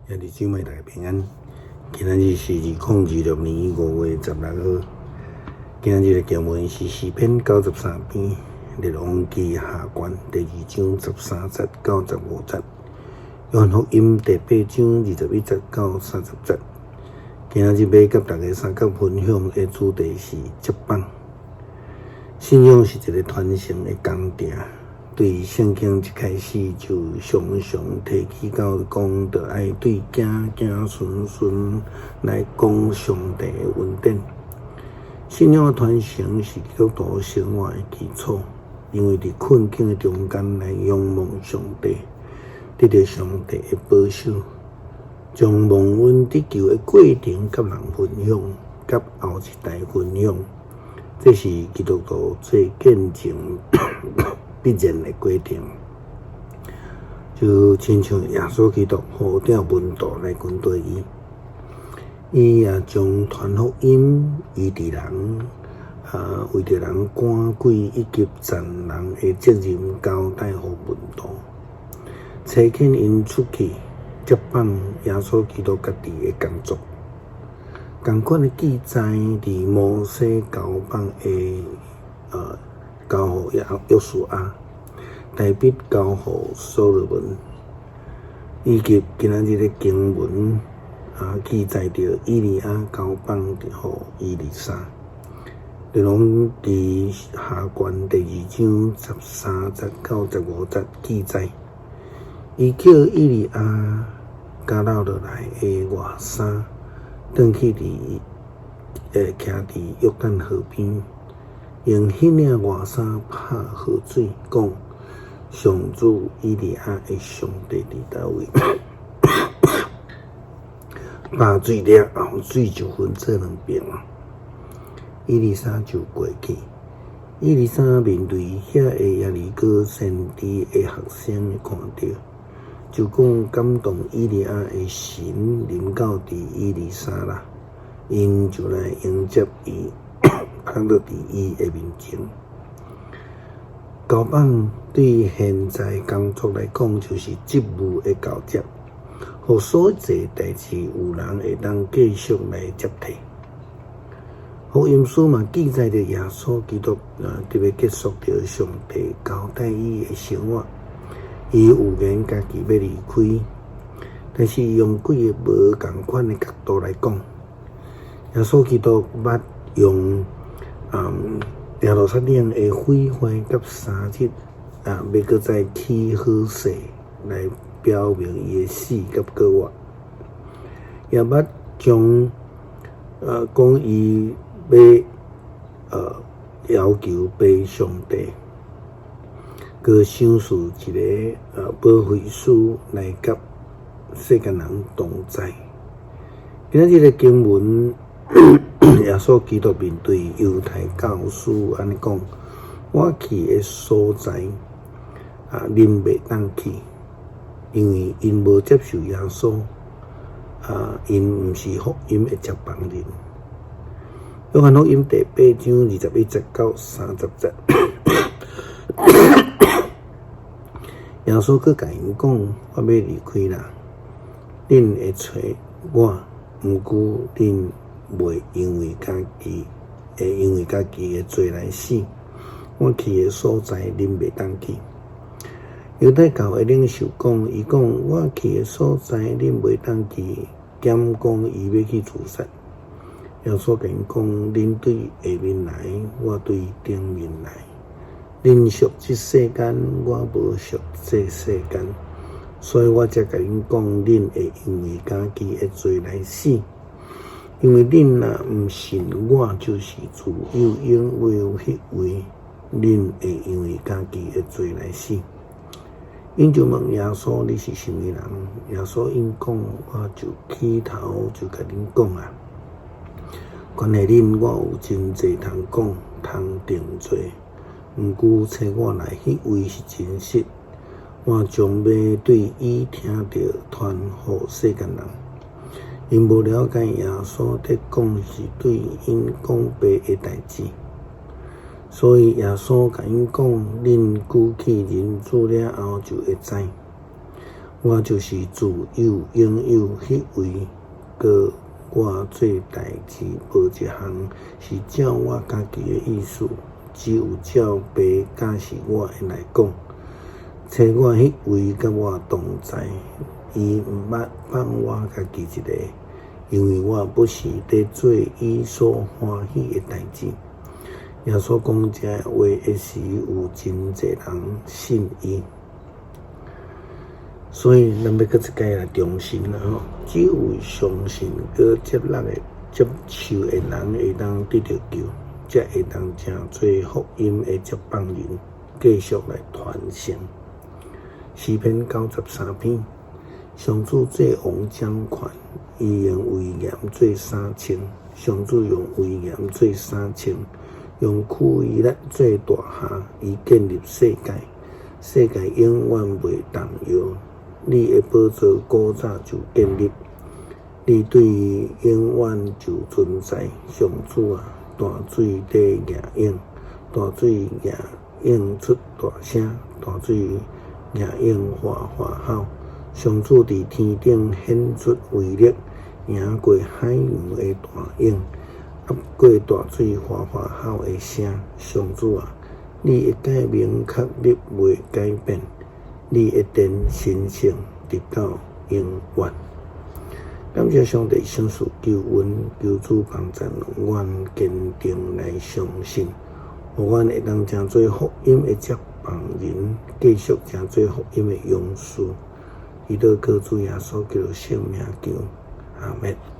兄弟姊妹大家平安。今仔日是2026年5月16號。今仔日的經文是詩篇93篇，列王紀下卷第二章13節到15節，約翰福音第八章21節到30節。今仔日欲佮大家相共分享的主題是接棒。信仰是一个傳承的工程。對聖經一開始就常常提起到講，著愛對子子孫孫來講上帝的恩典。信仰的傳承是基督徒生活的基礎，因為佇困境的中間來仰望上帝，得著上帝的保守，將蒙恩得救的過程佮人分享，佮後一代分享，這是基督徒做見證必然的過程，就親像耶穌基督呼召門徒來跟隨伊，伊也將傳福音、醫治人、為著人趕鬼以及傳人的責任交代予門徒，差遣𪜶出去接棒耶穌基督家己的工作。仝款的記載，佇摩西交棒的交予約書亞，大衛交予所羅門，以及今仔日的經文記載著以利亞交棒予以利沙。列王紀下卷第二章13節到15節記載，伊叫以利亞佮留落來的外衫，轉去佇徛佇約旦河邊。用彼領外衫拍河水，講：上主以利亞的上帝佇佗位？拍水了後，水就分做兩爿。以利沙就過去。以利沙面對遐个耶利哥先知的學生看著，就講感動以利亞的神臨到佇以利沙啦，𪜶就來迎接伊。放佇伊的面前，交棒對現在工作來講，就是職務的交接，予所做代誌有人會當繼續來接替。福音書嘛記載著耶穌基督啊，佇欲結束著上帝交代伊的生活，伊預言家己欲離開，但是用幾个無仝款的角度來講，耶穌基督捌用耶路撒冷的毀壞佮3日欲閣再起好勢來表明伊的死佮復活，也捌將講伊欲要求父上帝，閣賞賜一个保惠師來佮世間人同在。今仔日的經文，耶穌基督面對猶太教師按呢講：我去的所在，恁袂當去，因為𪜶無接受耶穌，𪜶毋是福音的接棒人。約翰福音第八章21節到30節，耶穌閣共𪜶講：我欲離開啦，恁會揣我，毋過恁袂因為家己會因為家己的罪來死。我去的所在，恁袂當去。猶太教的領袖講，伊講我去的所在，恁袂當去，兼講伊欲去自殺。耶穌共𪜶講，恁對下面來，我對頂面來。恁屬這世間，我無屬這世間，所以我才共恁講，恁會因為家己的罪來死。因為恁若毋信我就是自有永有彼位，恁會因為家己的罪來死。𪜶就問耶穌：你是啥物人？耶穌應講：我就起頭就共恁講啊。關係恁，我有真濟通講，通定罪。毋過差我來彼位是真實，我將欲對伊聽著傳予世間人。𪜶無了解耶穌佇講是對𪜶講父的代誌，所以耶穌共𪜶講：恁舉起人子了後，就會知。我就是自有永有彼位，膏我做代誌，無一項是照我家己的意思，只有照父教示我的來講。差我彼位佮我同在，伊毋捌放我家己一个，因為我不時佇做伊所歡喜的代誌。耶穌講這話的時，有真濟人信伊。所以，咱欲閣一擺來重申啦吼，只有相信閣接納的接受的人會當得著救，才會當成做福音的接棒人，繼續來傳承。詩篇93篇，上主做王掌權，伊用威嚴做衫穿，上主用威嚴做衫穿，用威力做大廈，伊建立世界，世界永遠袂動搖。你的寶座古早就建立，你對伊永遠就存在。上主啊，大水佇逆湧，大水逆湧出大聲，大水逆湧嘩嘩吼。上主佇天頂顯出威力，贏過海洋的大湧，壓過大水嘩嘩吼的聲。上主啊，你的誡命確立袂改變。你的殿神聖，直到永遠。感謝上帝賞賜救恩，求主幫贊阮堅定來相信，予阮會當成做福音的接棒人，繼續成做福音的勇士。祈禱靠主耶穌基督聖名求，阿們。